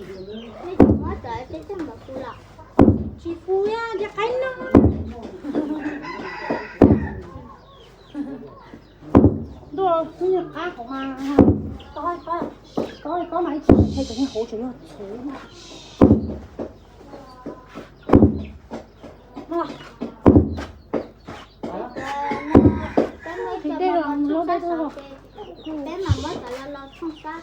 Nej tsis muab cov teb coj ntawd pub los? Tsis pub, nrhiav qaib noj. Ntuj, twb yog qab hauv mas, kob kob mas ib txhia qhia cov niag hauv tseem yog txhuv. Tiv dej los lub dej tuaj. Peb mam muab cov los los thooj sab.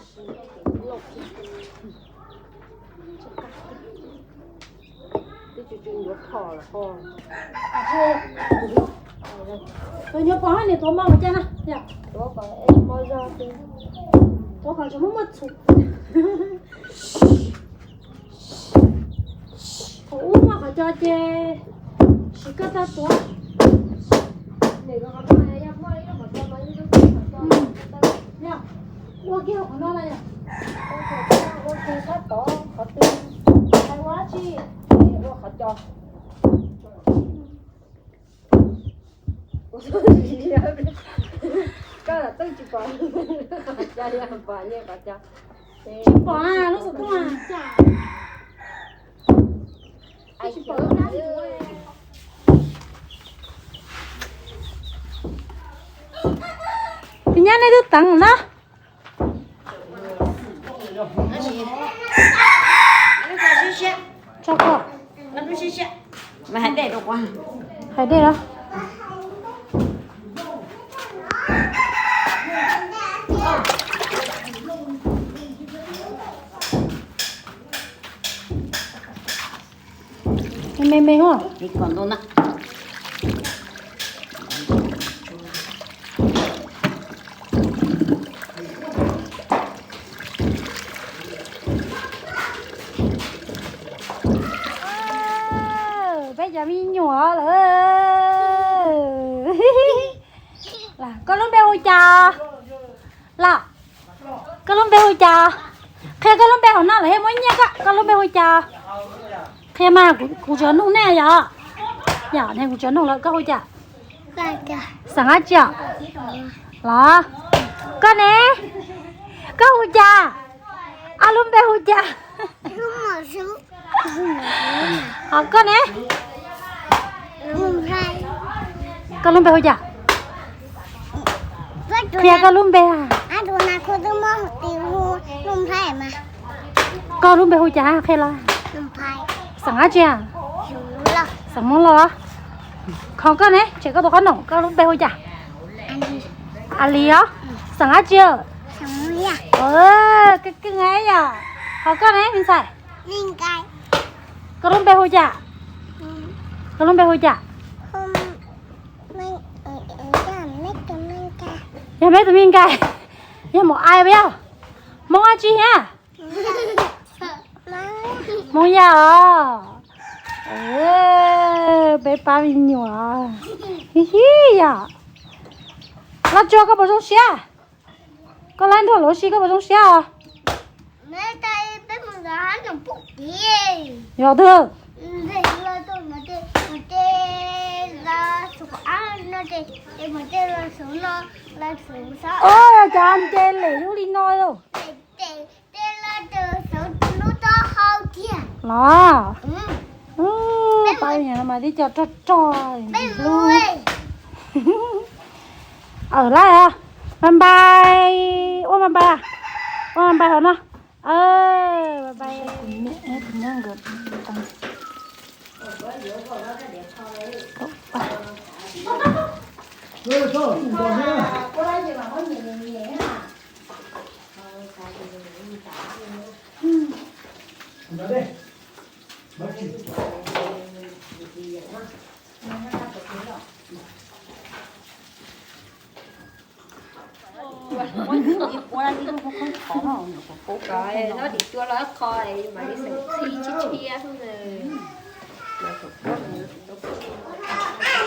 Tus nyuam pom niam tuav mov ua cas na, tuav kom tsis muaj muaj txhuv. Thaum ub muaj qhov cos ces siv koj tag tuav. Ua kiag qhov no na yom. Ua kiag sab tod qhov twg, ua dab tsi, ua qhov cos. Koj twb tsis pom, tsis pom lub xov tooj. Tus nyab nej twb teev na. Tso koj. Hais dej los. Me me os. Peb cov me nyuam lawm. Koj lub npe hu cas? Los, koj lub npe hu cas? Qhia koj lub npe hauv no lawm thiaj muab nyiaj koj. Koj lub npe hu cas? Qhia mas, kuv tsis nug nej yom. Yom, kuv tsis nug lawm, koj hu cas? Xeem dab tsi os? Los, koj ne? Koj hu cas? Koj lub npe hu cas? Ho koj ne? Koj lub npe hu cas? Qhia koj lub npe. Koj lub npe hu cas qhia los? Xeem dab tsi? Xeem Hmoob Lauj. Ho koj ne, tshem koj tus qhob noom, koj lub npe hu cas? A Lis os. Xeem dab tsi? Keej keej yom. Ho koj ne me ntxhais? Koj lub npe hu cas? Koj lub npe hu cas? Yog peb tus me nkais, yog Maum Ai puas yog? Hmoob dab tsi thiab? Hmoob Yaj os. Peb pab me nyuam. Hi hi yom. Laj Tsuag koj puas zoo siab? Koj laib nrog luv si koj puas zoo siab os? Yog twg? Os, yog cov nce lem lub li no lauj. Los, pab me nyuam no mas tib co rog rog hlub. Aw, laj os. Bye bye. Ua bye bye, ua bye bye hauv no. Bye bye.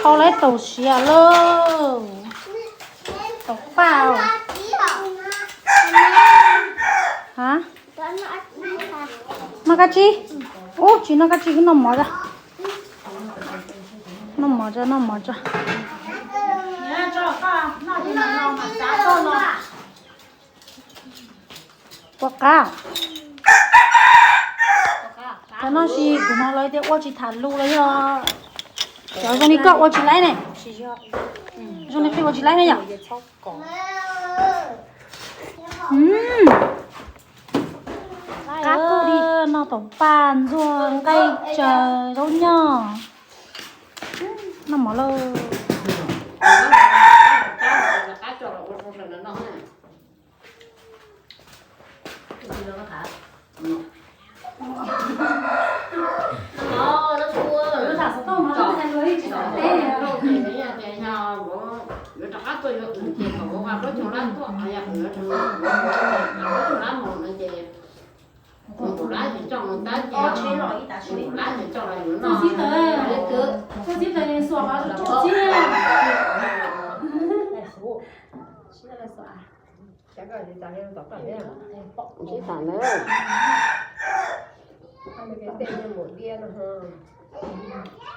Qhau lawv tau siav lauj. Tau paj. Ha? Noj kab tsib. Ub, tsis noj kab tsib, noj mov tso. Noj mov tso, noj mov tso. Puas qab? No sis kuv no lawv tias ua tsis tham lus los yog cov zoo li koj ua tsis laib ne. Zoo li qhij ua tsis laib ne yom. Qab kuj di. Noj tom paj ntxuag nqaij tsaws zaub nyoj. Noj mov lawm. Tsis tham lawm.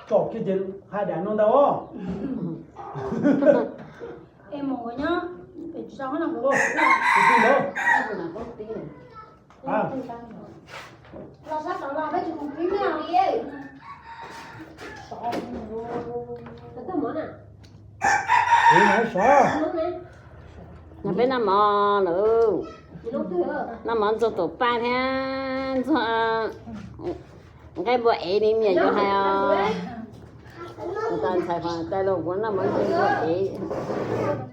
Tsom kiag ces hais dam no ntag os. Es mus nyob pem tsis tau no. Tus twg ntawd? Los sab tod los peb tsis mus qhib mej os. Qhib mej sov. Noj peb noj mov lawm. Noj mov ntxuag tom paj thiab ntxuag nqaij npua ev li niam yuav hais os. Ntxhais qhov tais los kuv noj mov ntxuag npua ev.